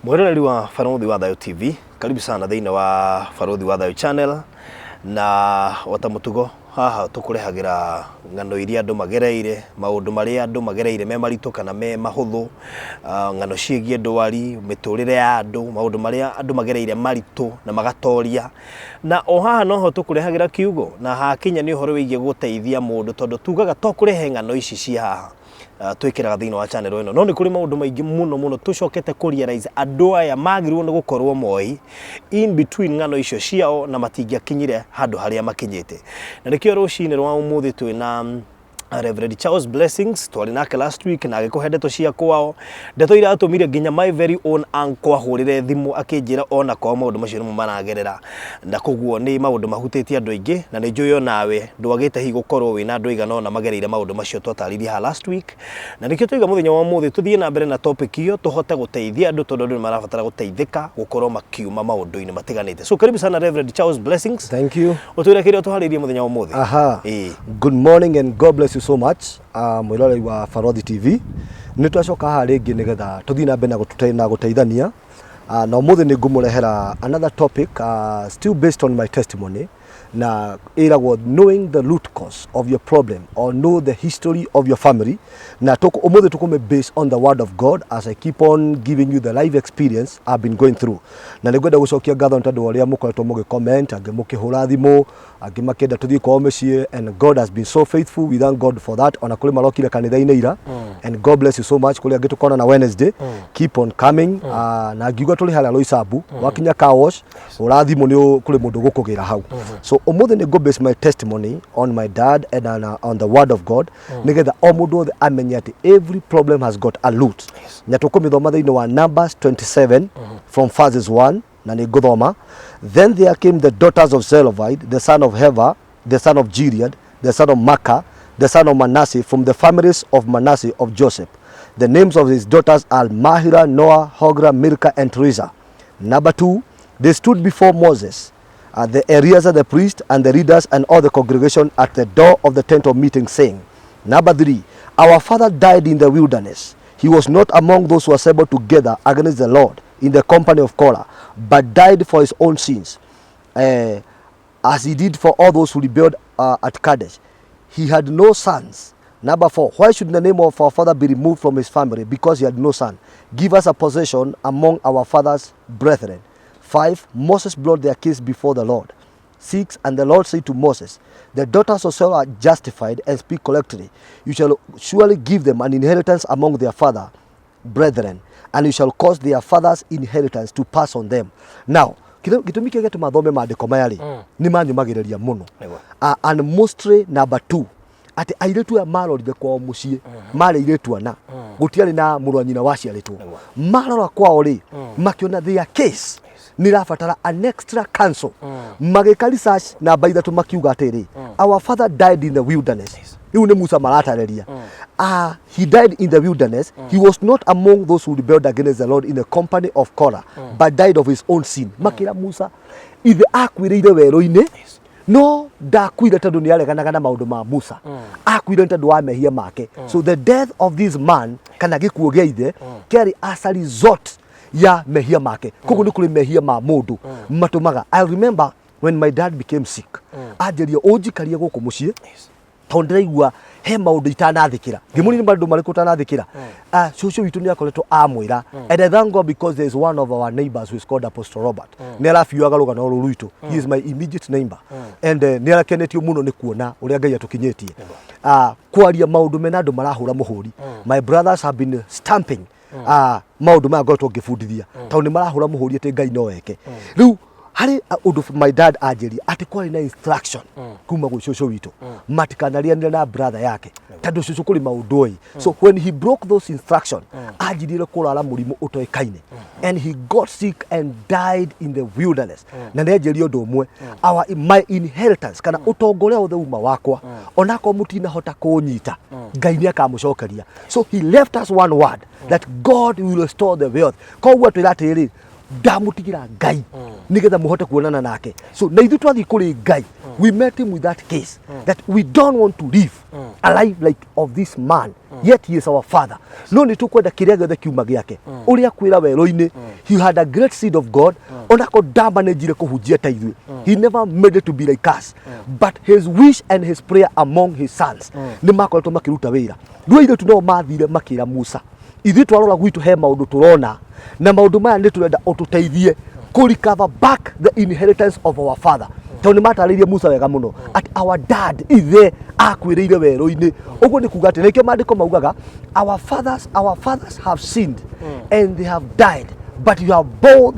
Mwĩroreri wa Barũthi wa Thayũ TV, karibu sana thĩinĩ wa Barũthi wa Thayũ Channel, na o ta mũtugo haha tũkũrehagĩra ng'ano iria andũ magereire, maũndũ marĩa andũ magereire me maritũ kana me mahũthũ, ng'ano ciĩgiĩ ndwari, mĩtũrĩre ya andũ, maũndũ marĩa andũ magereire maritũ na magatoria. Na o haha noho tũkũrehagĩra kiugo, na hakinya nĩ ũhoro wĩgiĩ gũteithia mũndũ, tondũ tugaga to kũrehe ng'ano ici cia haha, twĩkĩraga thĩinĩ wa channel ĩno, no nĩ kũrĩ maũndũ maingĩ mũno mũno tũcokete kũ realize andũ aya magĩrĩirwo nĩ gũkorwo moĩ in between ng'ano icio ciao na matingĩakinyire handũ harĩa makinyĩte. Na nĩkĩo rũcinĩ rwa ũmũthĩ twĩna Reverend Charles Blessings, twarĩ nake last week na agĩkũhe ndeto cia kwao, ndeto iratũmire nginya my very own uncle ahũrĩre thimũ akĩnjĩra ona kwao maũndũ macio nĩmo maragerera, na koguo nĩ maũndũ mahutĩtie andũ aingĩ, na nĩ njũĩ onawe ndwagĩte hihi gũkorwo wĩna andũ aigana ũna magereire maũndũ macio twatarĩirie haha last week, na nĩkĩo twaiga mũthenya wa ũmũthĩ tũthiĩ na mbere na topic ĩyo tũhote gũteithia andũ, tondũ andũ nĩ marabatara gũteithĩka gũkorwo makiuma maũndũ-inĩ matiganĩte. So karibu sana Reverend Charles Blessings. Thank you. Ũtwĩre kĩrĩa ũtũharĩirie mũthenya wa ũmũthĩ. Aha. Ĩĩ. Good morning and God bless you so much. Mwĩroreri wa Barothi TV. Nĩ twacoka haha rĩngĩ nĩgetha tũthiĩ na mbere na gũteithania. Na ũmũthĩ nĩ ngũmũrehera another topic, still based on my testimony, na ĩragwo knowing the root cause of your problem or know the history of your family. Na ũmũthĩ tũkũmĩ based on the word of God as I keep on giving you the life experience I've been going through. Na nĩ ngwenda gũcokia ngatho nĩ tondũ wa ũrĩa mũkoretwo mũgĩ comment, angĩ mũkĩhũra thimũ, angĩ makĩenda tũthiĩ kwao mĩciĩ, and God has been so faithful. We thank God for that. Ona kũrĩ marokire kanitha-inĩ ira, and God bless you so much. Kũrĩ angĩ tũkona na Wednesday, keep on coming. Na ngiuga tũrĩ harĩa Roysambu, wakinya car wash, hũra thimũ, nĩ kũrĩ mũndũ gũkũgĩra hau. So ũmũthĩ nĩ ngũ base my testimony on my dad and on the word of God, nĩgetha o mũndũ wothe amenye atĩ every problem has got a root. Na tũkũmĩthoma thĩinĩ wa Numbers 27 from verses 1, na nĩ ngũthoma. Then there came the daughters of Zelophehad, the son of Heber, the son of Gilead, the son of Machir, the son of Manasseh, from the families of Manasseh of Joseph. The names of his daughters are Mahila, Noah, Hoglah, Milcah, and Tirzah. Number 2, they stood before Moses, the Eleazar the priest, and the leaders and all the congregation at the door of the tent of meeting, saying, Number 3, our father died in the wilderness. He was not among those who assembled together against the Lord in the company of Korah, but died for his own sins, as he did for all those who rebelled at Kadesh. He had no sons. Number 4, why should the name of our father be removed from his family because he had no son? Give us a possession among our father's brethren. 5, Moses brought their case before the Lord. 6, and the Lord said to Moses, the daughters of Saul are justified and speak correctly. You shall surely give them an inheritance among their father brethren, and you shall cause their father's inheritance to pass on them. Now, gĩtũmi kĩrĩa gĩatũma thome maandĩko maya rĩ, nĩ manyũmagĩrĩria mũno. And mostly number 2, atĩ airĩtu aya marorire kwao mũciĩ, marĩ airĩtu ana, gũtiarĩ na mũrũ wa nyina waciarĩtwo. Marora kwao rĩ, makĩona their case nĩ ĩrabatara an extra counsel. Magĩka research namba 3, makiuga atĩrĩ, our father died in the wilderness. Rĩu nĩ Musa maratarĩria. He died in the wilderness. He was not among those who rebelled against the Lord in the company of Korah, but died of his own sin. Makĩra Musa, ithe akuĩrĩire werũ-inĩ, no ndakuire tondũ nĩ areganaga na maũndũ ma Musa, akuire nĩ tondũ wa mehia make. So the death of this man, kana gĩkuũ gĩa ithe, kĩarĩ as a result ya mehia make. Koguo nĩ kũrĩ mehia ma mũndũ matũmaga. I remember when my dad became sick, anjĩria ũnjikarie gũkũ mũciĩ tondũ ndĩraigua he maũndũ itanathĩkĩra. Ngĩmũria, nĩ maũndũ marĩkũ ũtanathĩkĩra? Cũcũ witũ nĩ akoretwo amwĩra, and I thank God because there is one of our neighbors who is called Apostle Robert, nĩ arabiuaga rũgano rũrũ rwitũ. He is my immediate neighbor and nĩ arakenetio mũno nĩ kuona ũrĩa Ngai atũkinyĩtie. Kwaria maũndũ mena andũ marahũra mũhũri, my brothers have been stamping maũndũ maya ngoretwo ngĩbundithia, tondũ nĩ marahũra mũhũri atĩ Ngai no eke. Rĩu harĩ ũndũ my dad anjĩria atĩ kwarĩ na instruction kuma gwĩ cũcũ witũ matikanarĩanĩre na brother yake, tondũ cũcũ kũrĩ maũndũ oĩ. So when he broke those instruction, anjirire kũrara mũrimũ ũtoĩkaine, and he got sick and died in the wilderness. Na nĩ anjĩria ũndũ ũmwe, our my inheritance kana ũtonga ũrĩa wothe uma wakwa, onakorwo mũtinahota kũnyita, Ngai nĩ akamũcokeria. So he left us one word, that God will restore the wealth. Koguo atwĩra atĩrĩrĩ, Ndamũtigĩra Ngai nĩgetha mũhote kuonana nake. So na ithuĩ twathiĩ kũrĩ Ngai, we met him with that case that we don't want to live a life like of this man, yet he is our father. No nĩ tũkwenda kĩrĩa gĩothe kiuma gĩake ũrĩa kwĩra werũ-inĩ. He had a great seed of God. Onako ndamanĩnjire kũhunjia ta ithuĩ. He never made it to be like us, but his wish and his prayer among his sons nĩ makoretwo makĩruta wĩra. Rĩu airĩtu nao mathire makĩra Musa, ithuĩ twarora gwitũ he maũndũ tũrona, na maũndũ maya nĩ tũrenda ũtũteithie kũ recover back the inheritance of our father, tondũ nĩ matarĩirie Musa wega mũno at our dad, ithe akuĩrĩire werũ-inĩ. Ũguo nĩ kuga atĩ nĩkĩo maandĩko maugaga, our fathers have sinned and they have died, but you have bore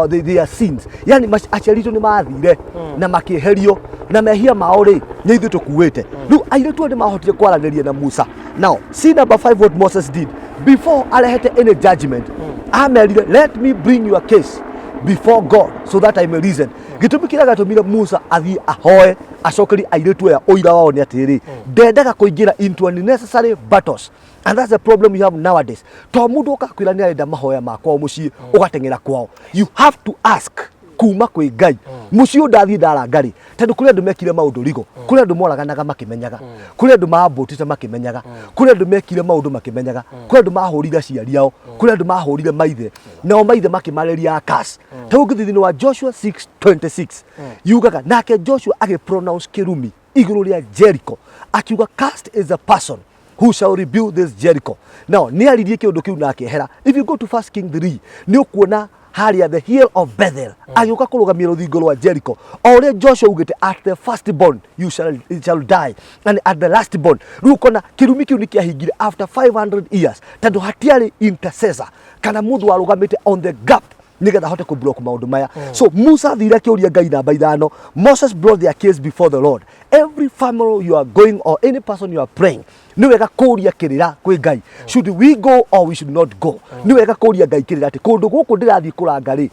their sins. Yani aciari aitũ nĩ mathire na makĩeherio na mehia mao rĩ, nĩ ithuĩ tũkuĩte. Rĩu airĩtu aya nĩ mahotire kwaranĩria na Musa. Now see number 5, what Moses did before arehete any judgment. Amerire, "Let me bring your case before God so that I may reason." Gĩtũmi kĩrĩa gĩatũmire Musa athiĩ ahoe acokerie airĩtu aya ũira wao nĩ atĩrĩrĩ, ndendaga kũingĩra into unnecessary battles, and that's the problem we have nowadays. To mũndũ ũkakwĩra nĩ arenda mahoya ma kwao mũciĩ ũgateng'era kwao. You have to ask kuma kwĩ Ngai. Mũciĩ ũyũ ndathiĩ ndaranga rĩ, tondũ kũrĩ andũ mekire maũndũ rigo, kũrĩ andũ moraganaga makĩmenyaga, kũrĩ andũ mambũtĩte makĩmenyaga, kũrĩ andũ mekire maũndũ makĩmenyaga, kũrĩ andũ mahũrire aciari ao, kũrĩ andũ mahũrire maithe nao maithe makĩmarĩria akas. Ta ũngĩthiĩ thĩinĩ wa Joshua 6:26, yugaga nake Joshua agĩpronounce kĩrumi igũrũ rĩa Jericho akiuga, "Cursed is the person who shall rebuild this Jericho." Now, nĩ aririe kĩũndũ kĩu na akĩehera. If you go to First King 3, nĩ ũkuona harĩa the hill of Bethel agĩũka kũrũgamia rũthingo rwa Jericho o ũrĩa Joshua augĩte, "At the first born you shall die and at the last born." Rĩu ũkona kĩrumi kĩu nĩ kĩahingire after 500 years, tondũ hatiarĩ intercessor kana mũndũ warũgamĩte on the gap nigetha ahote kũ block maũndũ maya. So Musa athire akĩũria Ngai. Namba 5, Moses brought their case before the Lord. Every family you are going or any person you are praying, nĩ wega kũũria kĩrĩra kwĩ Ngai, should we go or we should not go? Nĩ wega kũũria Ngai kĩrĩra atĩ kũndũ gũkũ ndĩrathiĩ kũranga rĩ,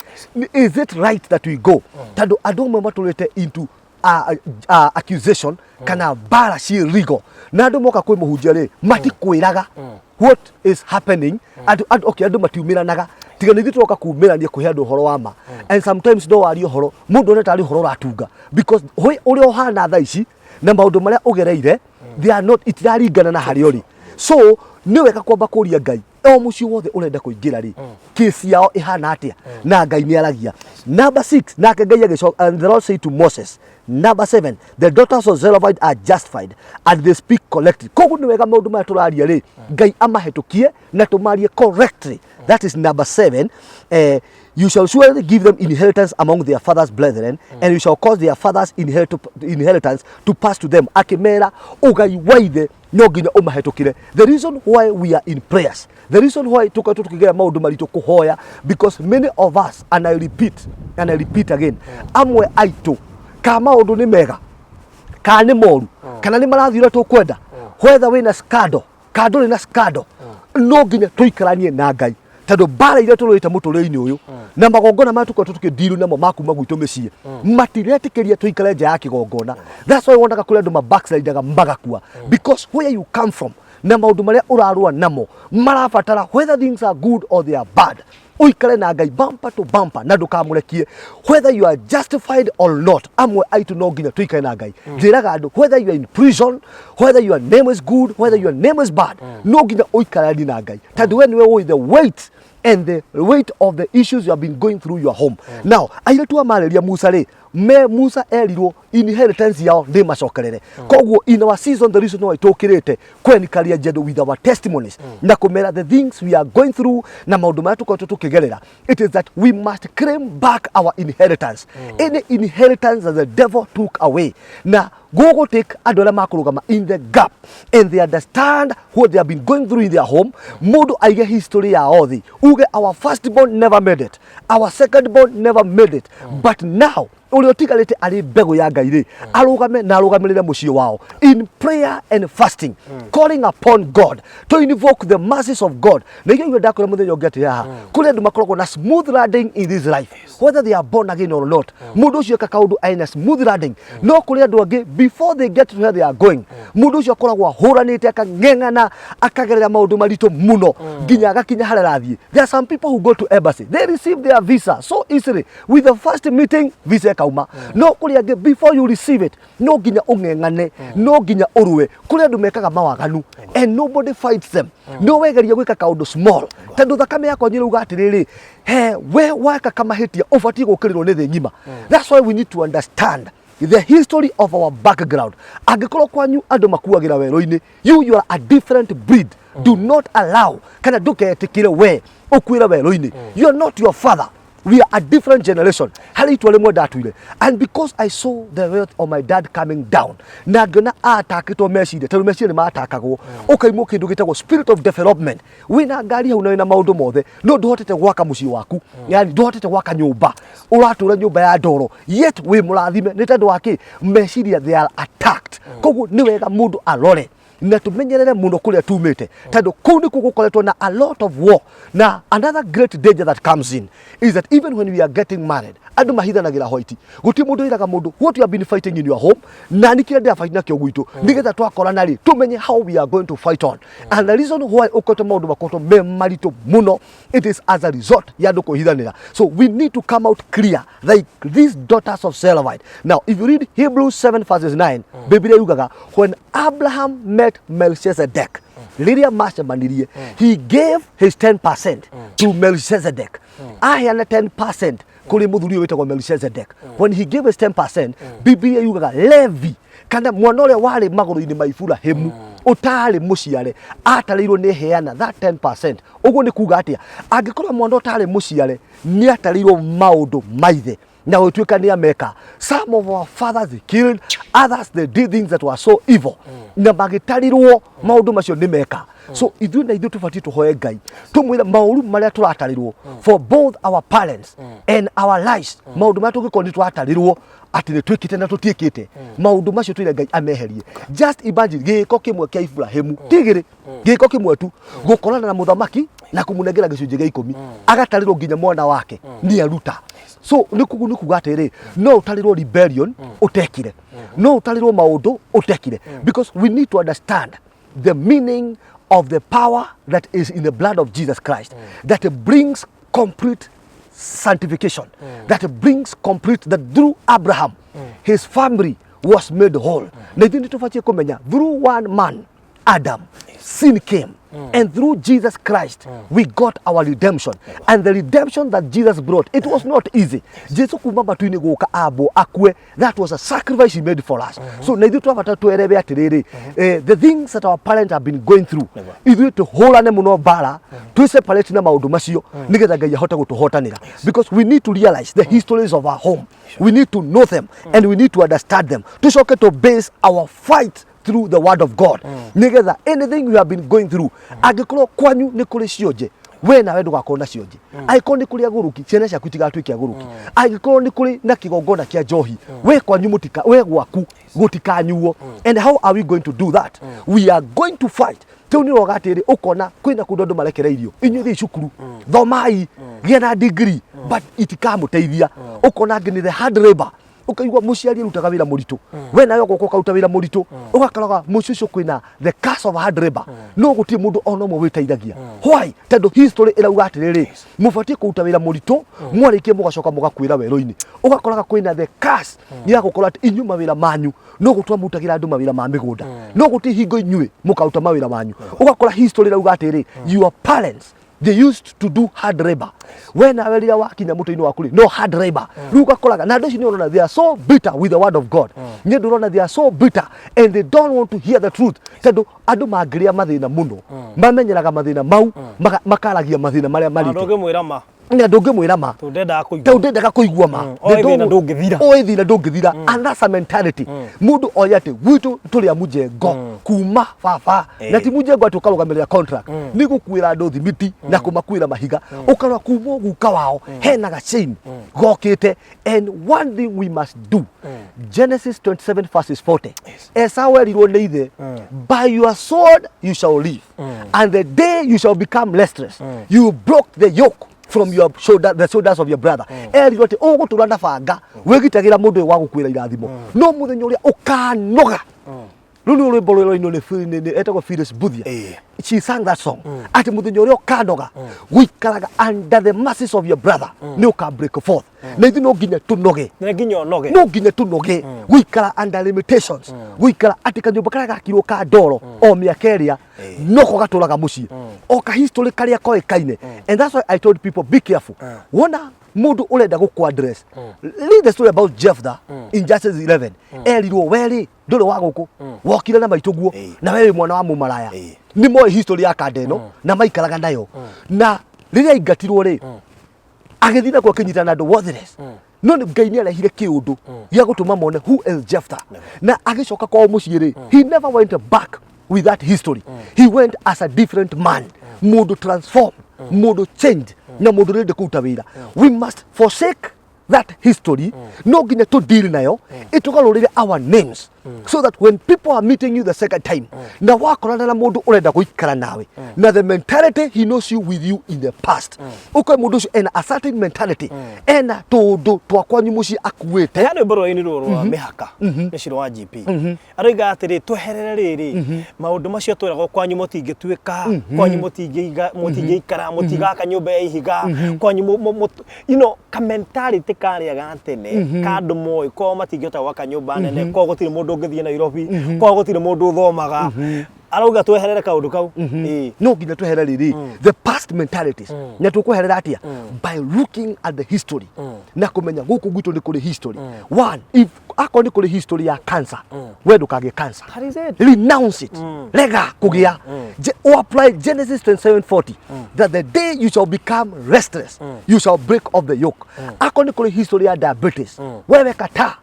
is it right that we go? Tondũ andũ amwe matũrĩte into accusation kana mbara ciĩ rigo, na andũ moka kwĩ mũhunjia rĩ, matikwĩraga what is happening. Andũ, okay, andũ matiumĩranaga tiga nĩ ithuĩ tũroka kumĩrania kũhe andũ ũhoro wa ma. And sometimes no warie ũhoro, mũndũ one tarĩ ũhoro ũratunga, because ũrĩa ũhana thaa ici na maũndũ marĩa ũgereire, they are not, itiraringana na harĩa ũrĩ. So nĩ wega kwamba kũria Ngai, o mũciĩ wothe ũrenda kũingĩra rĩ, kesi yao ĩhana atĩa? Na Ngai nĩ aragia. Number 6, nake Ngai agĩcoka, and the Lord said to Moses. Number 7, the daughters of Zelophehad are justified and they speak correctly. Koguo nĩ wega maũndũ maya tũraria rĩ, Ngai amahĩtũkie na tũmarie correctly. That is number 7. You shall surely give them inheritance among their father's brethren, and you shall cause their father's inheritance to pass to them. Akĩmera ũgai wa ithe no nginya ũmahĩtũkĩre. The reason why we are in prayers, the reason why tũkoretwo tũkĩgera maũndũ maritũ kũhoya, because many of us, and I repeat and I repeat again, amwe aitũ ka maũndũ nĩ mega kana nĩ moru kana nĩ marathiĩ ũrĩa tũkwenda, whether wĩna scandal kana ndũrĩ na scandal, no nginya tũikaranie na Ngai, tondũ mbara iria tũrũĩte mũtũrĩre-inĩ ũyũ na magongona maya tũkoretwo tũkĩndiru namo ma kuma gwitũ mĩciĩ matiretĩkĩria tũikare nja ya kĩgongona. That's why wonaga kũrĩ andũ ma backslidaga magakua, because where you come from na maũndũ marĩa ũrarũa namo marabatara, whether things are good or they are bad, ũikare na Ngai bumper to bumper na ndũkamũrekie, whether you are justified or not. Amwe aitũ no nginya tũikare na Ngai. Njĩraga andũ, whether you are in prison, whether your name is good, whether your name is bad, no nginya ũikaranie na Ngai, tondũ we nĩwe ũĩ the weight and the weight of the issues you have been going through your home. Now airĩtu a marĩria Musa rĩ, me Musa erirwo inheritance yao nĩ macokerere. Koguo in our season, the reason why tũkĩrĩte kwenikaria njendo with our testimonies na kũmera the things we are going through na maũndũ marĩa tũkoretwo tũkĩgerera, it is that we must claim back our inheritance, any inheritance that the devil took away. Na gũgũ take andũ arĩa makũrũgama in the gap and they understand what they have been going through in their home. Mũndũ aige history yao thĩ, uge, "Our first born never made it, our second born never made it, but now Ũrĩa ũtigarĩte arĩ mbegũ ya Ngai rĩ, arũgame na arũgamĩrĩre mũciĩ wao in prayer and fasting, calling upon God to invoke the mercies of God. Na icio ndakwĩra mũthenya ũngĩ atĩ haha kũrĩ andũ makoragwo na smooth landing in this life, whether they are born again or not. Mũndũ ũcio eka kaũndũ aina smooth landing, no kũrĩ andũ angĩ, before they get to where they are going, mũndũ ũcio akoragwo ahũranĩte, akang'eng'ana, akagerera maũndũ maritũ mũno nginya agakinya harĩa arathiĩ. There are some people who go to embassy, they receive their visa so easily. With the first meeting, visa ĩkauma. No kũrĩ angĩ, before you receive it, no nginya ũng'eng'ane, no nginya ũrũe. Kũrĩ andũ mekaga mawaganu and nobody fights them. No wegeria gwĩka kaũndũ small, tondũ thakame yakwa nyĩrauga atĩrĩrĩ, he we weka kamahĩtia, ũbatiĩ gũkĩrĩrwo nĩ thĩ ng'ima. That's why we need to understand the history of our background. Angĩkorwo kwanyu andũ makuagĩra werũ-inĩ, you are a different breed. Do not allow, kana ndũketĩkĩre we ũkuĩre werũ-inĩ. You are not your father. We are a different generation. Harĩ itua rĩmwe ndatuire, and because I saw the wealth of my dad coming down, na ngĩona atakĩtwo meciria, tondũ meciria nĩ matakagwo, ũkaimwo kĩndũ gĩtagwo spirit of development. Wĩna ngari hau na wĩna maũndũ mothe, no ndũhotete gwaka mũciĩ waku, yani ndũhotete gwaka nyũmba, ũratũra nyũmba ya ndoro, yet wĩ mũrathime. Nĩ tondũ wa kĩ? Meciria, they are attacked. Koguo nĩ wega mũndũ arore na tumenyerere muno kuria tumite, tondu kuu nikuo gukoretwo na a lot of war. Na another great danger that comes in is that even when we are getting married, andu mahithanagira white. Guti mundu iraga mundu what you have been fighting in your home, na ni kira ndira fight nakio gwitu, nigetha twakorana ri tumenye how we are going to fight on. And the reason why ukoretwo maundu makoretwo me maritu muno, it is as a result ya andu kwihithanira. So we need to come out clear like these daughters of Zelophehad. Now, if you read Hebrews 7 verses 9, Biblia yugaga, when Abraham met Melchizedek, rĩrĩa macemanirie, he gave his 10% to Melchizedek. Aheana 10% kũrĩ mũthuri ũyũ wĩtagwo Melchizedek. When he gave his 10%, Biblia yugaga Levi, kana mwana ũrĩa warĩ magũrũ-inĩ ma Iburahĩmu ũtarĩ mũciare, atarĩirwo nĩ heana that 10%. Ũguo nĩ kuga atĩa? Angĩkorwo mwana ũtarĩ mũciare nĩ atarĩirwo maũndũ maithe na gũtuĩka nĩ ameka, some of our fathers, they killed others, they did things that were so evil, na magĩtarirwo maũndũ macio nĩ meka. So ithuĩ na ithuĩ tũbatiĩ tũhoe Ngai, tũmwĩre maũru marĩa tũratarĩrwo for both our parents and our lives, maũndũ marĩa tũngĩkorwo nĩ tũratarĩrwo atĩ nĩ twĩkĩte na tũtiĩkĩte, maũndũ macio twĩre Ngai ameherie. Just imagine, gĩĩko kĩmwe kĩa Iburahĩmu, ti igĩrĩ, gĩĩko kĩmwe tu, gũkorana na mũthamaki na kũmũnengera gĩcunjĩ gĩa 10, agatarĩrwo nginya mwana wake nĩ aruta. So nĩ kugu nĩ kuga atĩrĩ, no ũtarĩrwo rebellion ũtekire, no ũtarĩrwo maũndũ ũtekire, because we need to understand the meaning of the power that is in the blood of Jesus Christ that brings complete sanctification, that brings complete, that through Abraham his family was made whole. Na ithuĩ nĩ tũbatiĩ kũmenya, through one man Adam sin came, and through Jesus Christ we got our redemption. And the redemption that Jesus brought, it was not easy. Jesu kuma matu-inĩ gũka ambwo akue, that was a sacrifice he made for us. So na ithuĩ twabata twerewe atĩrĩrĩ, the things that our parents have been going through, ithuĩ tũhũrane mũno mbara, twĩ separate na maũndũ macio, nĩgetha Ngai ahote gũtũhotanĩra, because we need to realize the histories of our home. We need to know them and we need to understand them, tucoke to base our fight through the word of God, nigetha anything you have been going through, angĩkorwo kwanyu nĩ kũrĩ cionje, we nawe ndũgakorwo na cionje. Angĩkorwo nĩ kũrĩ agũrũki, ciana ciaku itigatuĩke agũrũki. Angĩkorwo nĩ kũrĩ na kĩgongona kĩa njohi, we kwanyu mũtika, we gwaku gũtikanyuo. And how are we going to do that? We are going to fight. Rĩu nĩ roga atĩrĩ, ũkona kwĩna kũndũ andũ marekereirio, inyuĩ thiĩ cukuru, thomai, gĩa na degree, but itikamũteithia. Ũkona angĩ nĩ the hard labor, ũkaigua mũciari arutaga wĩra mũritũ, we nawe ũgoka ũkaruta wĩra mũritũ, ũgakoraga mũciĩ ũcio kwĩna the curse of hard labor, no gũtirĩ mũndũ ona ũmwe wĩteithagia. Why? Tondũ history ĩrauga atĩrĩrĩ, mũbatiĩ kũruta wĩra mũritũ, mwarĩkia mũgacoka mũgakuĩra werũ-inĩ. Ũgakoraga kwĩna the curse ya gũkorwo atĩ inyuĩ mawĩra manyu no gũtua mũrutagĩra andũ mawĩra ma mĩgũnda, no gũtirĩ hingo inyuĩ mũkaruta mawĩra manyu. Ũgakora history ĩrauga atĩrĩ, your parents, they used to do hard labor. We nawe rĩrĩa wakinya mũtĩ-inĩ waku rĩ, no hard labor. Rĩu ũgakoraga na andũ acio nĩ ũrona they are so bitter with the word of God. Nĩ ũndũ ũrona they are so bitter and they don't want to hear the truth, tondũ andũ mangĩrĩa mathĩna mũno, mamenyeraga mathĩna mau, makaragia mathĩna marĩa Na marĩte. Ndũngĩmwĩra ma. Na ndũngĩmwĩra ma. Tondũ ndendaga kũigua. Tondũ ndendaga kũigua ma. Oĩ thĩna ndũngĩthira. Oĩ thĩna ndũngĩthira. And that's a mentality. Mũndũ oĩ atĩ gwitũ tũrĩ a mũjengo kuma baba na ti mũjengo atĩ ũkarũgamĩrĩra contract nĩ gũkuĩra andũ thimiti na kũmakuĩra mahiga, ũkarora kuma o guka wao hena ga chain gokĩte. And one thing we must do, Genesis 27 verses 40, Esau erirwo nĩ ithe, "By your sword you shall live, and the day you shall become restless, you broke the yoke from your shoulder, the shoulders of your brother." Erirwo atĩ ũgũtũra na banga wĩgitagĩra mũndũ ũyũ wa gũkuĩra irathimo, no mũthenya ũrĩa ũkanoga. Rĩu nĩ rwĩmbo rũrainwo nĩ etagwo Phyllis Mbuthia. She sang that song atĩ mũthenya ũrĩa ũkanoga gũikaraga under the mercies of your brother, nĩ ũka break forth. Na ithuĩ no nginya tũnoge. Nĩ nginya ũnoge. No nginya tũnoge gũikara under limitations, gũikara atĩ kanyũmba karĩa gakirwo ka ndoro o mĩaka ĩrĩa noko gatũraga mũciĩ o ka history karĩa koĩkaine. And that's why I told people, be careful wona mũndũ ũrenda gũkũ address. Read the story about Jephthah in Judges 11. Erirwo, werĩ ndũrĩ wa gũkũ, wokire na maitũ guo na we wĩ mwana wa mũmaraya. Nĩ moĩ history ya kanda ĩno na maikaraga nayo, na rĩrĩa aingatirwo rĩ, agĩthiĩ nakuo akĩnyitana na andũ worthless, no nĩ Ngai nĩ arehire kĩũndũ gĩa gũtũma mone who is Jephthah. Na agĩcoka kwao mũciĩ rĩ, he never went back with that history. He went as a different man, mũndũ transform, mũndũ changed, na mũndũ rĩndĩ kũruta wĩra. We must forsake that history. No nginya tũ deal nayo, ĩtũgarũrĩre our names, so that when people are meeting you the second time, na wakorana na mũndũ ũrenda gũikara nawe na the mentality he knows you with you in the past, ũkoe mũndũ ũcio ena a certain mentality, ena tũndũ twa kwanyu mũciĩ akuĩte. He rwĩmbo rũrainirwo rwa mĩhaka nĩ Shiro wa GP, aroiga atĩrĩ, tweherere rĩrĩ maũndũ macio twĩragwo, kwanyu mũtingĩtuĩka, kwanyu mũtingĩikara, mũtigaka nyũmba ya ihiga kwanyu, ka mentality karĩa ga tene ka andũ moĩ kwao matingĩhota gwaka nyũmba nene, kwao gũtirĩ mũndũ ũngĩthiĩ Nairobi, kwao gũtirĩ mũndũ ũthomaga. Arauga tweherere kaũndũ kau. Ĩĩ. No nginya twehere rĩrĩ the past mentalities. Na tũkweherera atĩa? By looking at the history na kũmenya gũkũ gwitũ nĩ kũrĩ history. One, if akorwo nĩ kũrĩ history ya cancer, we ndũkagĩe cancer. That is it. Renounce it. Rega kũgĩa. Apply Genesis 27:40, that the day you shall become restless, you shall break off the yoke. Akorwo nĩ kũrĩ history ya diabetes, wewe kataa,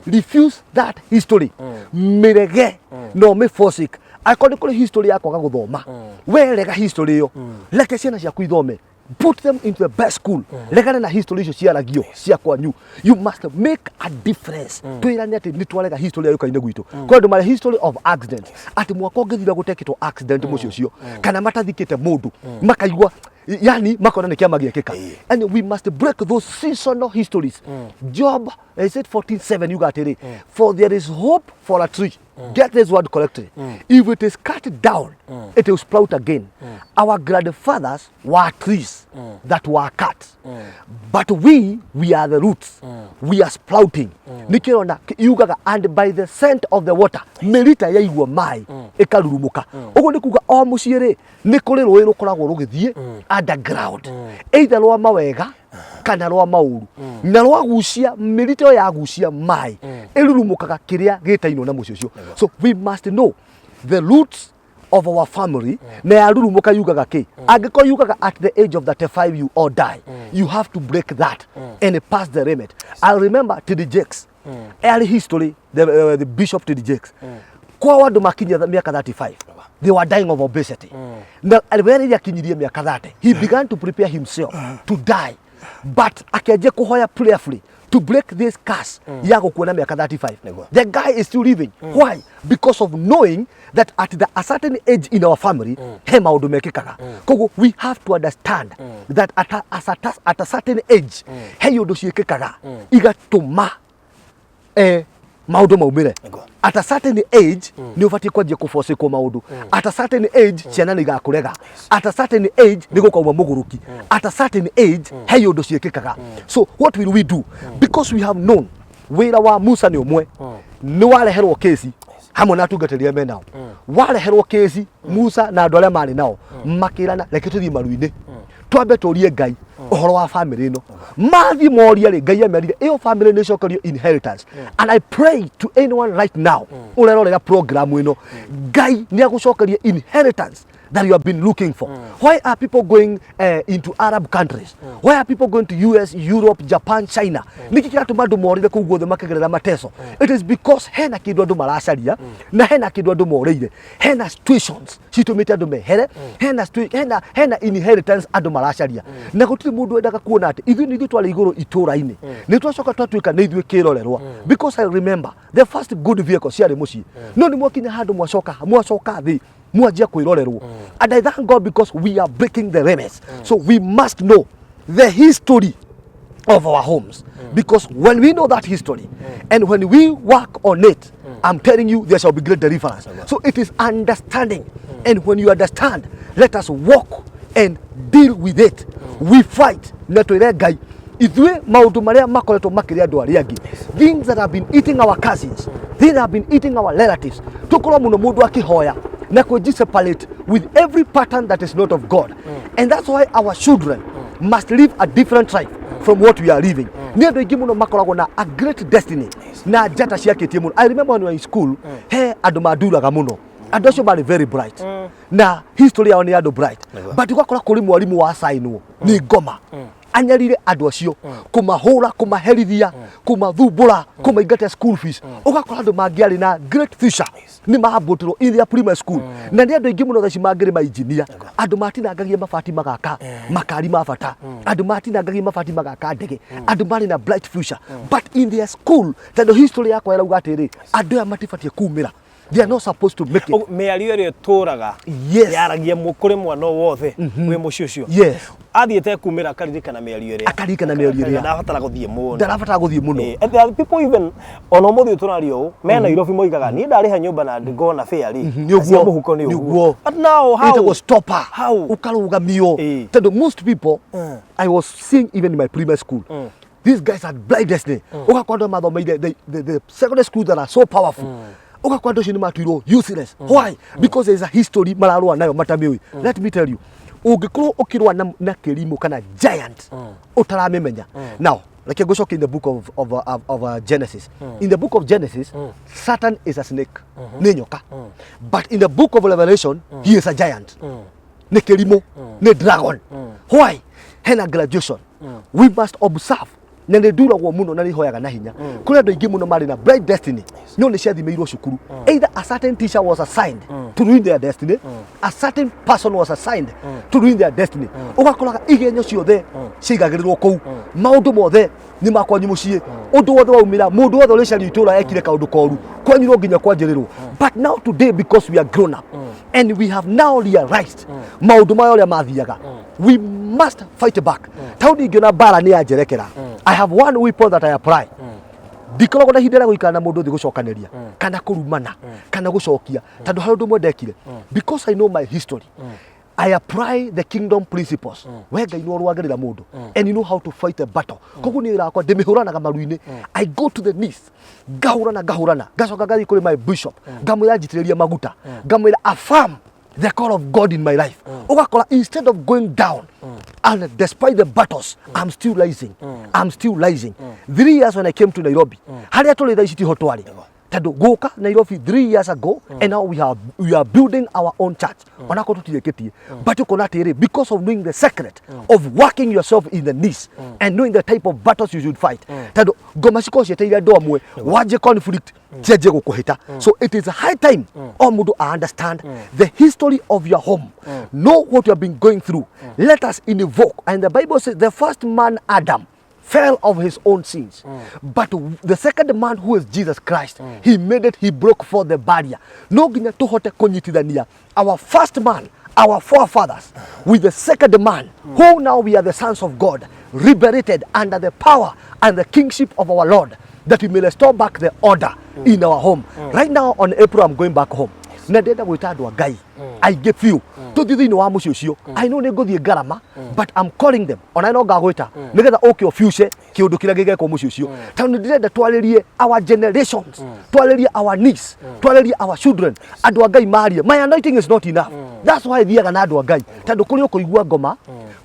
refuse that history, mĩrege no mĩ forsake. Akorwo nĩ kũrĩ history ya kwaga gũthoma, we rega history ĩyo, reke ciana ciaku ithome, put them into the best school. Regane na history icio ciaragio cia kwanyu. You must make a difference. Twĩrane atĩ nĩ twarega history ya gĩũka-inĩ gwitũ. Kwĩ andũ marĩ history of accidents, atĩ mwaka ũngĩthira gũtekĩtwo accident mũciĩ ũcio kana matathikĩte mũndũ, makaigua yani makona nĩ kĩama gĩekĩka. And we must break those seasonal histories. Job, is it 14:7, yuga atĩrĩ, "For there is hope for a tree." Get this word correctly. "If it is cut down, it will sprout again. Our grandfathers were trees that were cut, but we are the roots. We are sprouting." Nikĩrona yugaga, "And by the scent of the water." Mĩrita yaigua maĩ ĩkarurumũka. Ũguo nĩ kuga o mũciĩ rĩ, nĩ kũrĩ rũĩ rũkoragwo rũgĩthiĩ underground, either rwa mawega kana rwa maũru, na rwagucia mĩrita ĩyo yagucia maĩ ĩrurumũkaga kĩrĩa gĩtainwo na mũciĩ ũcio. So we must know the roots of our family. Na yarurumũka yugaga kĩ? Angĩkorwo yugaga at the age of 35 you all die, you have to break that and pass the limit. I remember TD Jakes early history, the Bishop TD Jakes, kwao andũ makinyia mĩaka 35, they were dying of obesity. Na we rĩrĩa akinyirie mĩaka 30, he began to prepare himself to die, but akĩanjia kũhoya prayerfully to break this curse ya gũkua na mĩaka 35. The guy is still living. Why? Because of knowing that at a certain age in our family he maũndũ mekĩkaga. Koguo we have to understand that at a certain age he iũndũ ciĩkĩkaga igatũma maũndũ maumĩre. At a certain age nĩ ũbatiĩ kwanjia kũbocĩkwo maũndũ. At a certain age ciana nĩ igakũrega. At a certain age nĩ gũkauma mũgũrũki. At a certain age he iũndũ ciĩkĩkaga. So what will we do? Because we have known wĩra wa Musa nĩ ũmwe, nĩ wareherwo kesi hamwe na atungatĩri arĩa menao. Wareherwo kesi, Musa na andũ arĩa marĩ nao makĩrana, "Reke tũthiĩ maru-inĩ, twambe tũrie Ngai ũhoro wa family ĩno." Mathiĩ moria rĩ, Ngai amerire ĩyo family nĩ ĩcokerio inheritance. And I pray to anyone right now ũrerorera program ĩno, Ngai nĩ agũcokeria inheritance. That you have been looking for. Why are people going into Arab countries? Why are people going to US, Europe, Japan, China? Niki kiratũma andũ morĩre kũu guothe makĩgerera mateso? It is because hena kĩndũ andũ maracaria na hena kĩndũ andũ morĩire. Hena situations citũmĩte andũ mehere, hena inheritance andũ maracaria. Na gũtirĩ mũndũ wendaga kuona atĩ ithuĩ nĩ ithuĩ twarĩ igũrũ itũũra-inĩ. Nĩ twacoka twatuĩka nĩ ithuĩ kĩrorerwa. Because I remember the first good vehicle ciarĩ mũciĩ. No nĩ mwakinya handũ mwacoka thĩ mwanjia kwĩrorerwo. And I thank God because we are breaking the limits. So we must know the history of our homes, because when we know that history and when we work on it, I'm telling you, there shall be great deliverance. So it is understanding, and when you understand, let us walk and deal with it. We fight na twĩre Ngai ithuĩ maũndũ marĩa makoretwo makĩrĩa andũ arĩa angĩ, things that have been eating our cousins, things that have been eating our relatives. Tũkorwo mũno mũndũ akĩhoya na kwĩji separate with every pattern that is not of God, and that's why our children must live a different life from what we are living. Nĩ andũ aingĩ mũno makoragwo na a great destiny na njata ciakĩtie mũno. I remember when we were in school, he andũ manduraga mũno. Andũ acio marĩ very bright na history yao nĩ andũ bright, but ũgakora kũrĩ mwarimũ wa sainwo nĩ ngoma anyarire andũ acio, kũmahũra, kũmaherithia, kũmathumbũra, kũmaingata school fees. Ũgakora andũ mangĩarĩ na great future nĩ mambũtĩrwo in their primary school, na nĩ andũ aingĩ mũno thaa ici mangĩrĩ mainjinia, andũ matinangagia mabati magaka makari ma bata, andũ matinangagia mabati magaka ndege, andũ marĩ na bright future, but in their school, tondũ history yakwa ĩrauga atĩrĩ, andũ aya matibatiĩ kumĩra, they are not supposed to make it. Mĩario ĩrĩa ĩtũraga yaragia kũrĩ mwana o wothe wĩ mũciĩ ũcio. Athiĩte kumĩra akaririkana mĩario ĩrĩa. Akaririkana mĩario ĩrĩa. Ndabatara gũthiĩ mũno. Ndarabatara gũthiĩ mũno. And there are people, even ona ũmũthĩ ũyũ tũraria ũũ, me Nairobi moigaga niĩ ndarĩha nyũmba na ngona fare rĩ, Nĩ cia ũguo. mũhuko nĩ Nĩ ũguo. ũguo. But now how? Ĩtagwo stopper. How? Ũkarũgamio. Tondũ most people I was seeing even in my primary school, these guys had blind destiny. Ũgakora andũ mathomeire the secondary school that are so powerful, ũgakora andũ acio nĩ matuirwo useless. Why? Because there is a history mararũa nayo matamĩũĩ. Let me tell you, ũngĩkorwo ũkĩrũa na kĩrimũ kana giant ũtaramĩmenya. Now reke ngũcokie in the book of Genesis. In the book of Genesis, Satan is a snake, nĩ nyoka, but in the book of Revelation he is a giant, nĩ kĩrimũ, nĩ dragon. Why? Hena graduation we must observe, na nĩ nduragwo mũno na nĩ hoyaga na hinya. Kũrĩ andũ aingĩ mũno marĩ na bright destiny, no nĩ ciathimĩirwo cukuru. Either a certain teacher was assigned to ruin their destiny, a certain person was assigned to ruin their destiny. Ũgakoraga igenyo ciothe ciaigagĩrĩrwo kũu, maũndũ mothe nĩ makwanyu mũciĩ, ũndũ wothe waumĩra, mũndũ wothe ũrĩcario itũra ekire kaũndũ koru kwanyu no nginya kwanjĩrĩrwo. But now today, because we are grown up and we have now realized maũndũ maya ũrĩa mathiaga, we must fight back. Taũni ingĩona mbara nĩ yanjerekera, I have one weapon that I apply. Ndikoragwo na ihinda rĩa gũikara na mũndũ thĩ gũcokanĩria kana kũrumana kana gũcokia, tondũ harĩ ũndũ ũmwe ndekire. Because I know my history, I apply the kingdom principles. We Ngai nĩ ũrũagĩrĩra mũndũ and you know how to fight the battle. Koguo niĩ wĩra wakwa ndĩmĩhũranaga maru-inĩ. I go to the knees, ngahũrana, ngahũrana, ngacoka ngathiĩ kũrĩ my bishop, ngamwĩra njitĩrĩrie maguta, ngamwĩra affirm the call of God in my life. Ũgakora instead of going down and despite the battles, I'm still rising. I'm still rising. 3 years when I came to Nairobi, harĩa tũrĩ thaa ici tiho twarĩ, tondũ gũka Nairobi 3 years ago and now we are building our own church, onakorwo tũtirĩkĩtie, but ũkona atĩrĩ, because of knowing the secret of working yourself in the knees and knowing the type of battles you should fight, tondũ ngoma cikorwo cieteire andũ amwe wanjie conflict cianjie gũkũhĩta. So it is high time o mũndũ a understand the history of your home, know what you have been going through. Let us invoke, and the Bible says the first man, Adam, fell of his own sins. But the second man, who is Jesus Christ, he made it, he broke for the barrier. No nginya tuhote kunyitithania our first man, our forefathers, with the second man, who now we are the sons of God, liberated under the power and the kingship of our Lord, that we may restore back the order in our home. Right now on April, I'm going back home. Na ndĩrenda gwĩta andũ a Ngai aingĩ biũ tũthiĩ thĩinĩ wa mũciĩ ũcio. I know nĩ ngũthiĩ ngarama, but I'm calling them. Ona no ngagwĩta nĩgetha ũke ũfuce kĩũndũ kĩrĩa gĩgekwo mũciĩ ũcio, tondũ nĩ ndĩrenda twarĩrie our generations, twarĩrie our niece, twarĩrie our children. Andũ a Ngai marie. My anointing is not enough. That's why thiaga na andũ a Ngai, tondũ kũrĩ ũkũigua ngoma,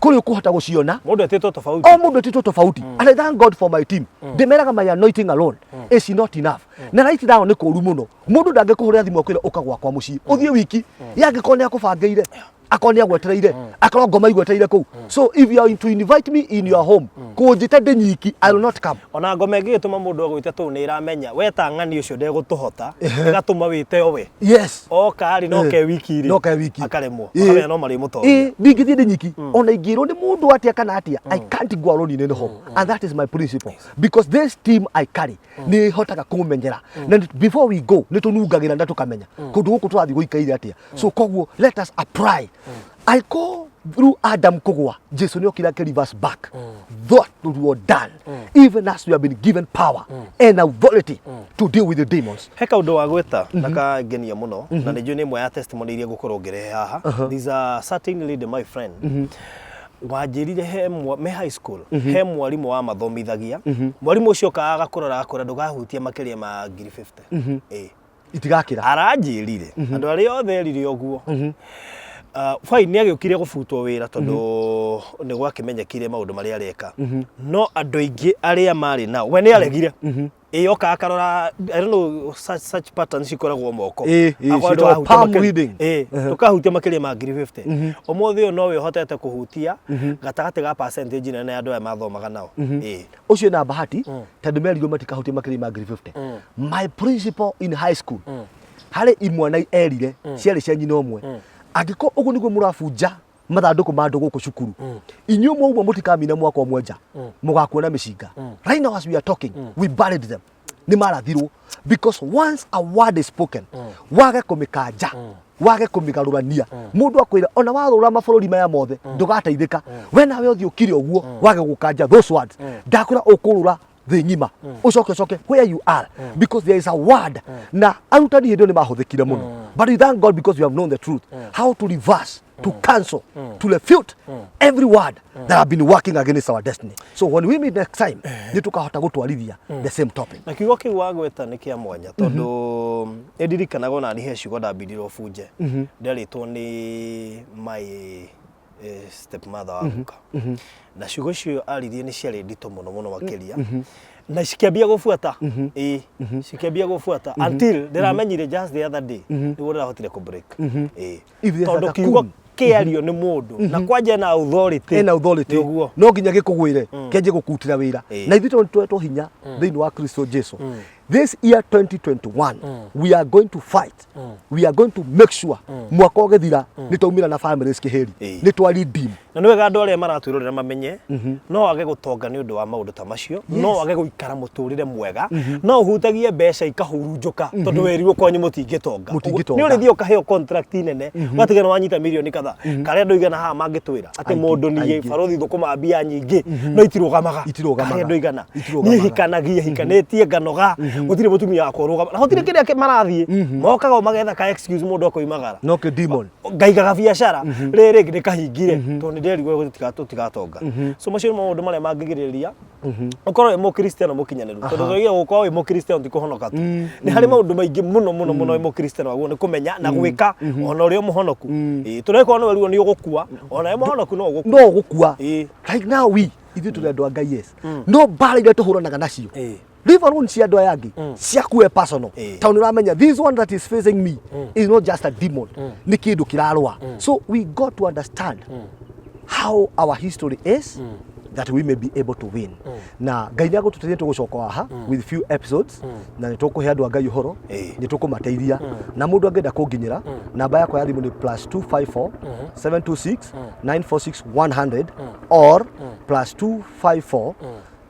kũrĩ ũkũhota gũciona. Mũndũ etĩtwo tofauti. O mũndũ etĩtwo tofauti, and I thank God for my team. Ndĩmeraga my anointing alone is not enough. Na right now nĩ kũru mũno, mũndũ ndangĩkũhũrĩra thimũ akwĩre ũka gwakwa mũciĩ ũthiĩ wiki yangĩkorwo nĩ akũbangĩire. Akorwo nĩ agwetereire, akorwo ngoma igwetereire kũu. So if you are to invite me in your home, kũnjĩta ndĩ nyiki, I will not come. Ona ngoma ĩngĩgĩtũma mũndũ agwĩte tũu nĩ ĩramenya weta ng'ani ũcio ndegũtũhota, ĩgatũma wĩte o we. Oka rĩ, no ke wiki rĩ, No ke wiki. Akaremwo. Akamenya no marĩmũtoria. Ndingĩthiĩ ndĩ nyiki, ona ingĩrwo nĩ mũndũ atĩa kana atĩa, I can't go alone in any home, and that is my principle, because this team I carry nĩ hotaga kũmenyera, na before we go nĩ tũnungagĩra na tũkamenya kũndũ gũkũ tũrathiĩ gũikaire atĩa. So koguo let us apply. I go through Adam kũgwa, Jesu nĩ okire akĩ reverse back that was done, even as we have been given power and authority to deal with the demons. He kaũndũ wa gwĩta na kangenia mũno, na nĩ njũĩ nĩ ĩmwe ya testimony iria ngũkorwo ngĩrehe haha. There's a certain lady, my friend, wanjĩrire he me high school he mwarimũ wamathomithagia. Mwarimũ ũcio okaga agakũrora agakwĩra ndũkahutie makĩria ma ngiri 50. Ĩĩ. Itigakĩra. Aranjĩrire andũ arĩa othe erire ũguo. Fine, nĩ agĩũkire gũbutwo wĩra tondũ nĩ gwakĩmenyekire maũndũ marĩa areka, no andũ aingĩ arĩa marĩ nao we nĩ aregire. Ĩ oka akarora, I don't know, such patterns cikoragwo moko. Ĩ, Akorwo ciĩtagwo ndũkahutia palm reading. Ĩ, ndũkahutia makĩria ma ngiri 50. Ũmũthĩ ũyũ no we ũhotete kũhutia gatagatĩ ga percentage nene ya andũ aya mathomaga nao. Ĩ. Ũcio na bahati tondũ merirwo matikahutie makĩria ma ngiri 50. My principal in high school harĩ imwana erire ciarĩ cia nyina ũmwe, angĩkorwo ũguo nĩguo mũrabunja mathandũkũ ma andũ gũkũ cukuru, inyuĩ mwauma mũtikamina mwaka ũmwe nja, mũgakuona mĩcinga. Right now as we are talking, we buried them, nĩ marathirwo, because once a word is spoken, wage kũmĩkanja, wage kũmĩgarũrania, mũndũ akwĩra ona warũra mabũrũri maya mothe ndũgateithĩka, we nawe ũthiĩ ũkire ũguo wage gũkanja those words, ndakwĩra ũkũrũra thĩ ng'ima, ũcoke ũcoke where you are, because there is a word. Na arutani hĩndĩ ĩyo nĩ mahũthĩkire mũno, but we thank God because we have known the truth, how to reverse, to cancel, to refute every word that have been working against our destiny. So when we meet next time, nĩ tũkahota gũtwarithia the same topic. Na kiugo kĩu wagweta nĩ kĩa mwanya, tondũ nĩ ndirikanaga ona niĩ he ciugo ndambindirwo bunje nderĩtwo nĩ my stepmother wa guka, na ciugo icio aririe nĩ ciarĩ nditũ mũno mũno makĩria, na cikĩambia gũbuata, ĩĩ, cikĩambia gũbuata until ndĩramenyire just the other day nĩguo ndĩrahotire kũ break, ĩĩ. If there's a Tondũ kiugo cocoon. kĩario nĩ mũndũ na kwanja ena authority, ena authority, nĩ ũguo. No nginya gĩkũgwĩre, kĩanjie gũkutĩra wĩra. Na ithuĩ tondũ twetwo hinya thĩinĩ wa Kristo Jesu, this year 2021 we are going to fight, we are going to make sure mwaka ũgĩthira nĩ twaumĩra na families kĩhĩri, nĩ twa redeem. Na nĩ wega andũ arĩa maratwĩrorera mamenye no wage gũtonga nĩ ũndũ wa maũndũ ta macio, no wage gũikara mũtũrĩre mwega, no ũhutagie mbeca ikahurunjũka tondũ werirwo kwanyu mũtingĩtonga. Mũtingĩtonga. Nĩ ũrĩthiĩ ũkaheo contract nene, ũgatiga nĩ wanyita mirioni kadhaa, karĩa andũ igana haha mangĩtwĩra atĩ Aingĩ, mũndũ niĩ aingĩ. barothi thũkũma mbia nyingĩ no itirũgamaga. Itirũgamaga. Karĩa andũ igana Itirũgamaga. Niĩ hikanagia hikanĩtie nganoga, gũtirĩ mũtumia wakwa ũrũgama na gũtirĩ kĩrĩa marathiĩ mokaga o magetha ka excuse mũndũ akoimagara. No kĩ demon. Ngaigaga biacara rĩrĩ rĩngĩ ndĩkahingire tondũ nĩ nderirwo tũtigatonga. So macio nĩ maũndũ marĩa mangĩgirĩrĩria ũkorwo wĩ mũkristiano mũkinyanĩru, tondũ twaugire gũkorwo wĩ mũkristiano ti kũhonoka tu. Nĩ harĩ maũndũ maingĩ mũno mũno mũno wĩ mũkristiano wagĩrĩirwo nĩ kũmenya na gwĩka ona ũrĩa mũhonoku. Ĩĩ, tondũ angĩkorwo nĩ werirwo nĩ ũgũkua, ona wĩ mũhonoku no ũgũkua. No ũgũkua. Right now we ithuĩ tũrĩ andũ a Ngai, yes, no mbara iria tũhũranaga nacio, leave alone cia andũ aya angĩ, ciaku we personal, tondũ nĩ ũramenya this one that is facing me is not just a demon, nĩ kĩndũ kĩrarũa. So we got to understand how our history is, that we may be able to win. Na Ngai nĩ agũtũteithia, tũgũcoka haha with few episodes, na nĩ tũkũhe andũ a Ngai ũhoro, nĩ tũkũmateithia. Na mũndũ angĩenda kũnginyĩra, namba yakwa ya thimũ nĩ +254 726 946 100 or +254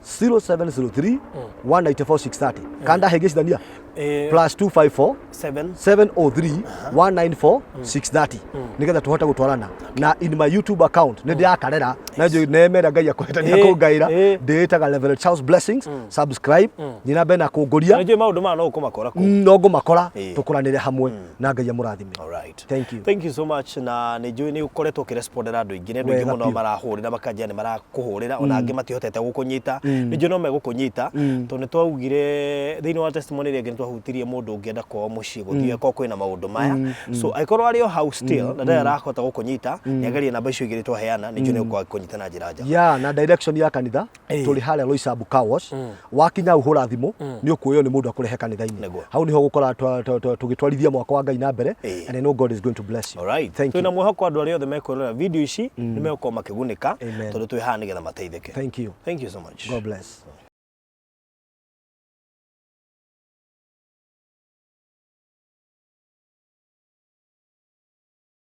0703 194 630. Kanda hĩngĩcithania? +254 7 703 194 630, nigetha tuhote gũtwarana. Na in my YouTube account nĩ ndĩrakarera na njũĩ nemera Ngai akohete nĩ akũngaĩra, ndĩĩtaga Reverend Charles Blessings. Subscribe, thiĩ na mbere na kũngũria. Nĩ njũĩ maũndũ maya no ũkũmakora kũu. No ngũmakora. Tũkũranĩre hamwe na Ngai amũrathime. All right. Thank you. Thank you so much. Na nĩ njũĩ nĩ ũkoretwo ũkĩrespondera andũ aingĩ, nĩ andũ aingĩ Wega mũno biũ. Marahũrĩra makanjia nĩ marakũhũrĩra, ona angĩ matihotete gũkũnyita. Nĩ njũĩ no megũkũnyita, tondũ nĩ twaugire thĩinĩ wa testimony ĩrĩa ĩngĩ nĩ twahutirie mũndũ ũngĩenda kwao mũciĩ gũthiĩ akorwo kwĩna maũndũ maya. So angĩkorwo arĩ o hau still na ndarĩ arahota gũkũnyita, nĩagerie namba icio igĩrĩ twaheana, nĩcio nĩ ũgũkorwo akĩkũnyita na njĩra njega. Ya na direction ya kanitha, tũrĩ harĩa Roysambu Car Wash. Wakinya hau hũra thimũ, nĩ ũkuoywo nĩ mũndũ akũrehe kanitha-inĩ. Hau nĩho ũgũkora tũgĩtwarithia mwako wa Ngai na mbere, and I know God is going to bless you. Alright. Thank you. Twĩna mwĩhoko andũ arĩa othe mekwĩrorera video ici nĩ megũkorwo makĩgunĩka Amen. tondũ twĩ haha nĩgetha mateithĩke. Thank you. Thank you so much. God bless.